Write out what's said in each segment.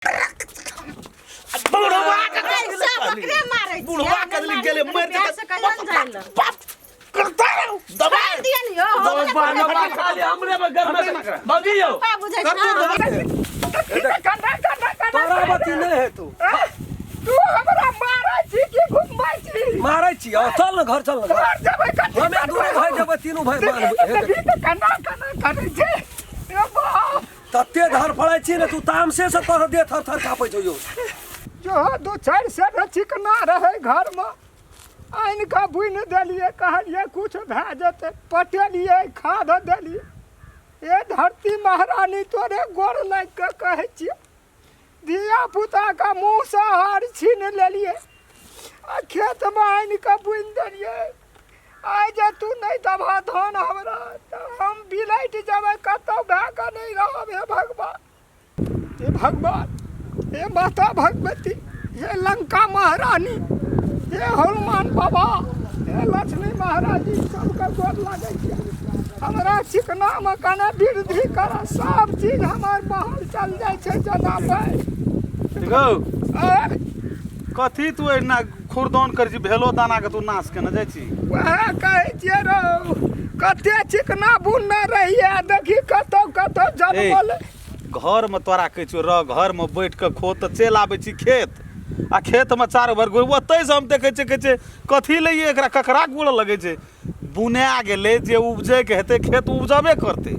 बुढ़वा के अरे, सब ओकरे मारै छियै। बुढ़वा के दिल गेले मर प्यार से कहियो ने जाइल। बाप करता रहो दबा छोड़ि दिअ ने यौ, हमरा दबा कोना खाली हमरे में घर में बाबूजी यौ पापा बुझै कर दो, छै। दबा। कन्ना कन्ना कन्ना तोरा बती नहि हेतौ। तू हमरा मारै छी कि घुमबै छी? मारै छी और चल ने घर, चल ने घर। घर जेबै कथी? हमे दुनू भाइ जेबै, तीनू भाइ मारबै हेतै। देखी तऽ कन्ना कन्ना करै छै। ए बाप। तते धर फड़ै छी ने तू, तामसे से तोहर देह थर थर काँपै छौ यौ। जो दू चारि सेर चिकना रहै घरमे, आनि कऽ बुनि देलियै, कहलियै किछु भए जेतै। पटेलियै, खाद देलियै। ए धरती महारानी, तोरे गोर लागि कऽ कहै छियै, धिया पुताके मुँहसँ हार छीन लेलियै आ खेतमे आनि कऽ बुनि देलियै। आइ जे तू नहि देबह धान हमरा तऽ हम बिलटि जेबै, कतहु भए कऽ नहि रहब। हे भगवान, हे भगवान, हे माता भगवती, हे लंका महारानी, हे हनुमान बाबा, हे लक्ष्मी महाराजी, सबके गोर लागै छै। हमरा चिकनामे कने वृद्धि कर। सब चीज हमर बाहर चल जाइ छै जेना पानि। गौ, कथी तू एना खुरदौन करै छी? भेलो दाना के तू नाश केने जाइ छी। वएह कहै छियै रौ, कते चिकना बुनने रहियै, देखी कतौ कतौ जनमल। घर में तोरा कहै छियौ रह, घर में बैठ के खो, तऽ चलि आबै छी खेत आ खेत में चारू भर घुर। ओतै से हम देखै छियै, कहै छै कथी लइए एकरा, ककरा गोड़ लगै छै? बुना गेलै, जे उपजै के हेतै खेत उपजबे करतै,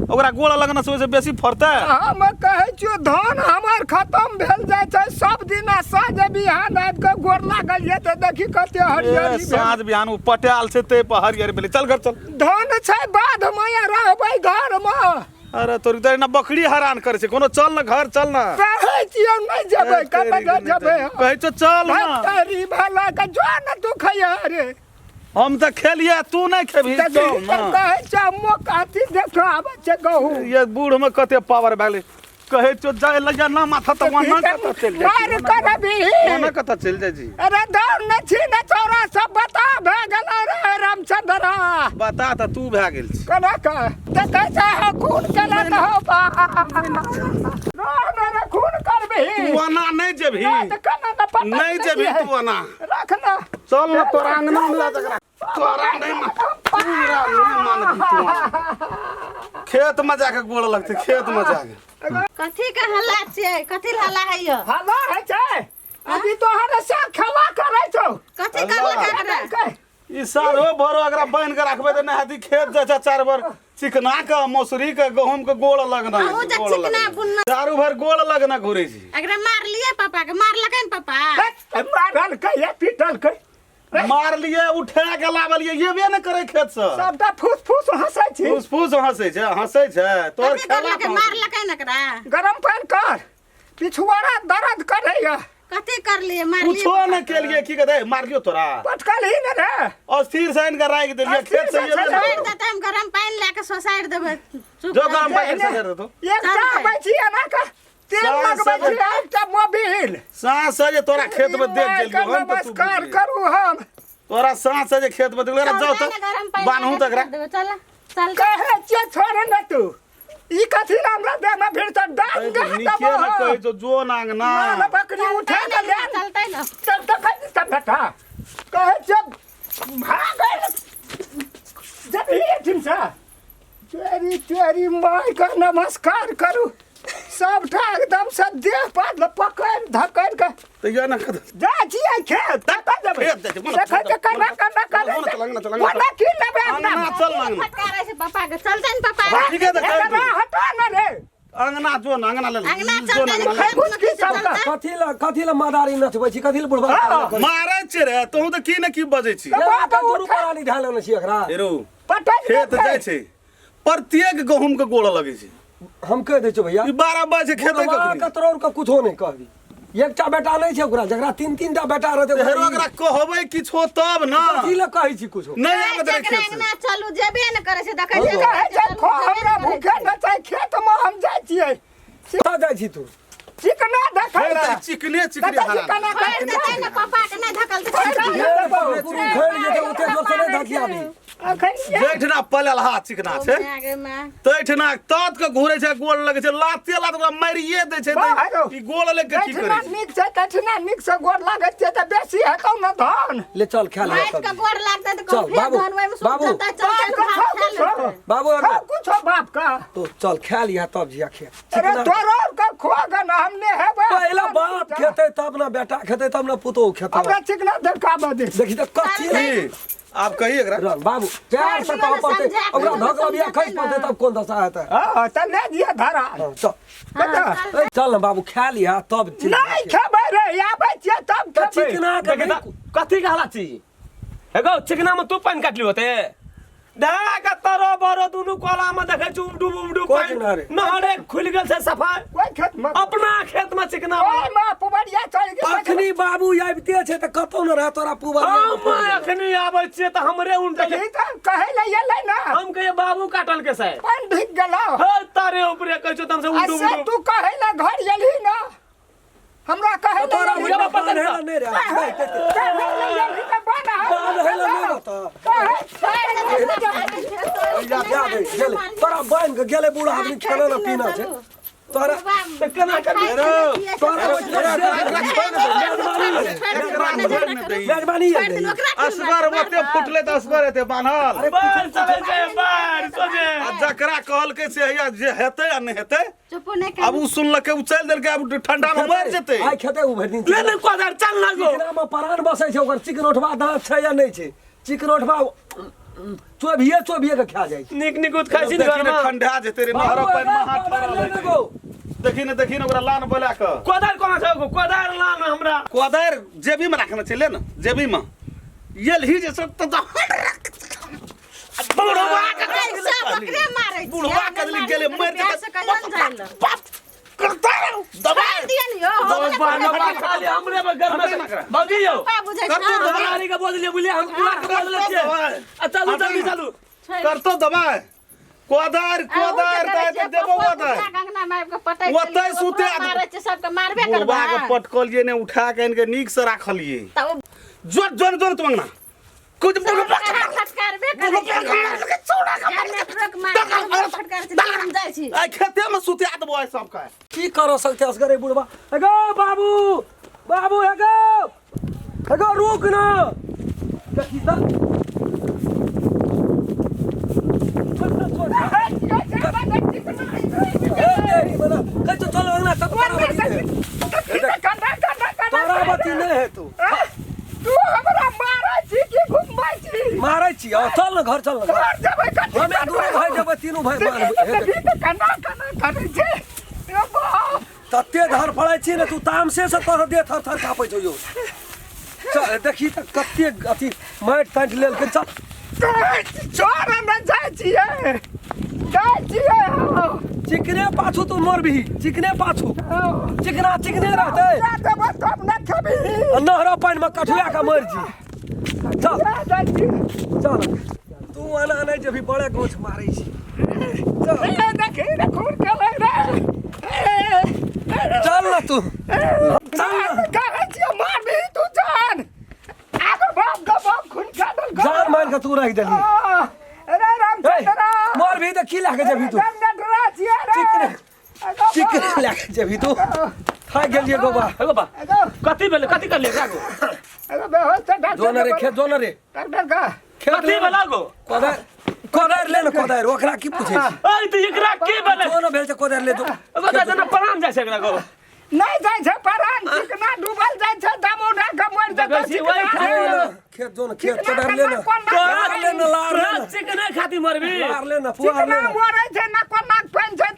ओकरा गोड़ लगना से ओहिसँ बेसी फड़तै? हम कहै छियौ, धान हमर खतम भेल जाइ छै सब दिना। साँझ बिहान आबि कऽ गोर लागलियै तऽ देखी कते हरियरी भेल। साँझ बिहान ओ पटायल छै ताहि पर हरियर भेलै। चल घर चल। धान छै बाधमे या रहबै घरमे? अरे तोरी तो एना बकरी हरान करे छै कोनो। चल ना घर, चल ना। कहै छियौ नहि जेबै, कतऽ जेबै? कहै छौ चल ना। तेरी भला के जो ने तू खैया रे। हम तऽ खेलिए, तू नहि खेबही? चल ना। कहै छै मोक अथी देखो, आबै छै गहूम। ये बूढ़ में कते पावर भए गेलै। कहै छौ जाय लगिया ना माथा तऽ ओना कतऽ चलि जाइ मार छी? करबी। ओना कतऽ चलि जाइ छी? अरे दौड़ न छी न, चौरा सब बता भए गेल रे रामचंद्रा। बता तऽ तू भए गेल छी। केना के देखै छै? हो खून केना तऽ हो बा रे खून करबी। तू ओना नहि जेबही। नहि तऽ केना न पता। नहि जेबही तू ओना। रख ना। चल ना, तोरा अंगना में लऽ जकरा तोरा नहि मान, पूरा नहि मानबही तू। खेत में जाके गोड़ लगतै, खेत में जाके। कथी के हल्ला छियै? कथी के हल्ला है यौ? हल्ला है छै, अभी तोहर से खेला करै छौ। कथी करलकै एकरा? ई सालो भरो एकरा बान्हि के राखबै तऽ नहि हेतै। खेत जाइ छै चारि भर चिकना के, मौसरी के, गहूम के गोड़ लगना। अहूँ जे गोड़ चिकना लगना। बुनना। चारू भर गोड़ लगना घुरै छै। एकरा मारलियै? पापा के मारलकै ने पापा? मारलकै या पीटलकै? मारलियै, उठा के लाबलियै, एबे नहि करै खेत से। सबटा फूस फूस हंसै छी। फूस फूस हंसै छै, हंसै छै तोहर कथी खेला करलकै? पर। मारलकै ने एकरा? गरम पानि कर, पिछुआरा दर्द करैया। कथी करलियै? मारलियै कुछो पापा नहि के? केलियै। की कहै मारलियो तोरा? पटकल ही ने रे। अस्थिर से आनि के राखि देलियै, अस्थिर खेत से से एबे नहि छोड़ि करै। देतै, हम गरम पानि लए कऽ सोसारि देबै। चुप जो रह। गरम पानि से देतौ। एकटा आबै छी एना के तेल साँझ लगबै छी, एकटा मोबिल। साँझ से जे तोरा खेत में देख गेलियौ हम तऽ तू नमस्कार बुझि गेली। करू हम। तोरा साँझ से जे खेत में देख गेलियौ, जाउ चल ने, गरम तऽ पानि बान्हू लए तऽ कऽ एकरा। देबै। चल चल। कहै छियै छोड़ ने तू, ई कथी ला हमरा देह में फिर से डांग नीके ने कहै छौ, जो ना अंगना। ना बकरी उठा के ले। चलतै ने। चल देखै छी सब बेटा। कहै छियै भागै जब ही एठिन से चोरी चोरी। माय के नमस्कार करू। सबटा एकदम से देह पर पकड़ धकड़ के तऽ या ना कतऽ जा छियै खेत, कतऽ जेबै? खेत जाइ छै, मने देखै छियै कना कना करै मने छै। चल अंगना, चल अंगना। ओना की लेबै अंगना? अंगना चल ना, अंगना। फटकारै छै पापा के। चलतै ने पापा? ठीके तऽ कहै एकरा छौ। हटा ने रे। अंगना जो ना, अंगना ले अंगना जो ना, चलतै ने। अंगना ले। खेत में की सबका? चलतै? कथी ला, कथी ला मदारी नचबै छी? कथी ला बुढ़बा हाँ। मारै छै रे, तोहू तऽ की ने की बजै छी। दुनू प्राणी धए लेने छी एकरा। हेरो पटक खेत देतै। जाइ छै, प्रत्येक गहूम के गोड़ लगै छै। हम कहि दै छियौ भैया, ई 12 बजे खेते बुढ़बा कखनी के तोड़ के कुछो नहि कहबी। एकटा बेटा नहि छै ओकरा, जकरा तीन तीन टा बेटा रहतै ओकरा हेरो, एकरा कहबै किछो तब ना। कथी ला कहै छी कुछो? नहि आबैत रहै जकरा खेत से। अंगना चलू, जेबे ने करै छै। देखै छियै। कहै छै खो, हमरा भूखे न छै। खेत मे हम जाइ छियै। कतऽ जाइ छी तू? चिकना देखै खेत लए। चिकने चिकने देखै हरान। चिकना छोड़ि देतै ने पापा के, नहि धकलतै? ढेर कुकुर उखड़ि जेतै, ओते जोर से नहि धकियाबी। अखन जेठना पललहा चिकना छै माय गे माय। तैठना तात के घुरे छै गोल लगे छै लाते लात ओकरा मारिए दै छै वाह, हरो। ई गोल लेके की तठिना करै छै नीक छै तठिना नीक से गोर लागै छै तऽ बेसी हेतौ ने धन ले चल खा ले माटि के गोर लागतै तऽ चल, कहू फेर बाबू, धन ओहिमे सुख बाबू। जेतै, चल बाप चल के भात छौ खा कुछो लेतै। बाबू छौ अगर कुछो बाप का तो चल खा लिहा तब जिया खे अरे तोरो के खुआ गन हमने हेबै पहला बाप खेतै तब ना बेटा खेतै तब ना पुतोह खेतै हमरा चिकना धक्का बदे देखी तऽ कथी की आब कही एकरा रह, बाबू प्यार से कह पड़तै समझा के ओकरा धक समझा बिया खसि के पड़तै ना। तब कोन दशा हेतै हां तऽ ले दिया धरा हाँ, चल बेटा ए, चल ना बाबू खा लिहा तब चिकना नहीं खेबै रे आबै छियै तब तऽ खेबै चिकना के देखी नहि तऽ कथी के हला छी हे गौ चिकना में तू पानि काटली होते देख तरो बरो दुनू कोला में देखै छी उबडुब उबडुब कोन पानि चिकना रे? नहरे खुलि गेल छै सफा कोइ खेत में अपना खेत में चिकना ओइ में पुबरिया चलि गेल अखनी बाबू आबिते छै तऽ कतौ न रह तोरा पुबा हम अखनी आबै छियै तऽ हमरे उनटल देखी तऽ कहै लए एलै ना हम कहिए बाबू काटल के से पानि ढुकि गेलौ हे तारे ऊपरे कहै छौ तम से आ उडुब से उडुब तू कहै लए घर एलही ना हमरा कहै लए तोरा एलही बुझा ना। पान हेला नहि रे कहै लए एलही तऽ बन पान हेला नहि रहता जा जा दे गेलै तोरा बान्हि के गेलै बूढ़ा आदमी खाना ना पीना छै तोरा तऽ केना करबी मेहरबानी है नहीं। असगर ओते फुटले तऽ असगर हेतै बान्हल बाढ़ चलै छै बाढ़ सोझे आ जकरा कहलकै से हैया जे हेतै आ नहि हेतै चुप नहि आब उ सुनलकै उ चलि देलकै आब ठंडा मे मरि जेतै आइ खेतै उ भरि दिन ले ले कोदार चल ना गो चिकना में परान बसै छै ओकर चिकन उठबा दाँत छै या नहि छै चिकन उठबा चोभिए चोभिए के खा जाइ छै निक निकुत खाइ छी ने देखी ने घरमा ठंडा जेतै रे नहर बाबू, पानि मे हाथ बाबू, फड़ल ले हेतै। ने गो। देखी ने देखी ने ओकरा लान बोला कऽ कोदार कोना छै गो कोदार लान हमरा कोदारि जेबी मे राखने छै ले ने जेबी मे येलही जे सब तऽ बुढ़वा के सब ओकरे मारै छै बुढ़वा कदली गेलै मरि प्यार से जेतै कहियो ने जाइल बाप करता रहो दबाई छोड़ि दिअ ने यौ बाबा खाली हमरे पर गर्म बाबूजी यौ पप्पा बुझै करतौ छै दबाई। गाड़ी के बोझ ले बुझलियै हम पुआर के बोझ ले छियै आ चलू जल्दी चलू करतो दबाई कोदारि कोदारि दाइ तऽ देबो कोदारि ओतै सुते मारै छै सबके मारबे बुढ़वा करबै के पटकलियै ने उठा के आनि के नीक से राखलियै तऽ ओ जोर जोर जोर तुम अंगना कुछ बुढ़वा के फटकारबे करै छै नेटवर्क मारै फटकार छै हम जाइ छी आइ खेते में सुता देबो आइ सबके की कर सकते असगरे बुढ़बा हे गो बाबू बाबू हे गो हे गो रुक ना देखी तऽ चल अंगना चल तोरा बती नहि हेतौ तू हमरा मारै छी कि घुमबै छी मारै छी आओ चल ने घर चल ने घर घर जेबै कथी हमे दुनू भाइ जेबै तीनू भाइ देखी मारबै। तऽ तऽ कना कना करै छै ए बाप तते धर फड़ै छी ने तू तामसे से तोहर देह थर थर काँपै छौ यौ चल देखी तऽ कते अथी माटि ताटि लेलकै चल चोर हमरा जाइ छियै जाइ छियै हम चिकने पाछू तू मरबिही चिकने पाछू चिकना चिकने रहतै जा देबो तब न खेबही आ नहरो पानिमे कठुआ के मरि जी चल जा जाइ छी चल तू एना नहि जेबही बड़े गोछ मारै छी चल ए देखी रे खून केलै रे ए, चल ना तू चल ना कहै छियै मारबिही तू जान आगो बाप गो बाप खून खा देलको जान मान के तू रख देली आ, अरे रामचंद्र मरबिही तऽ की लए के जेबही तू डरा छियै रे चिकने आगो चिकने लए के जेबही तू थाकि गेलियै गोबा हे बाबा आगो कथी भेलै कथी करलियै रागो अरे बेहोश छै डॉक्टर जो न रे खेत जो न रे डॉक्टर का खेत कथी भेला गो कोदारि कोदारि ले ने कोदारि ओकरा की पूछै छी ऐ तऽ एकरा की भेलै जो न भेल छै कोदारि ले जो बता जना प्राण जाइ छै एकरा गो नहीं जाइ छै परान चिकना डूबल जाइ छै दमोना के मरि जेतै देखै छी, वही चिकना। खाइ जो न, खेत जो न खेत कोदारि ले ने तोरा ले ने लार ले तोरा ने चिकने खातिर मरबी लार ले ने पुआर ले चिकना ने मरै छै ना कोना पानि छै।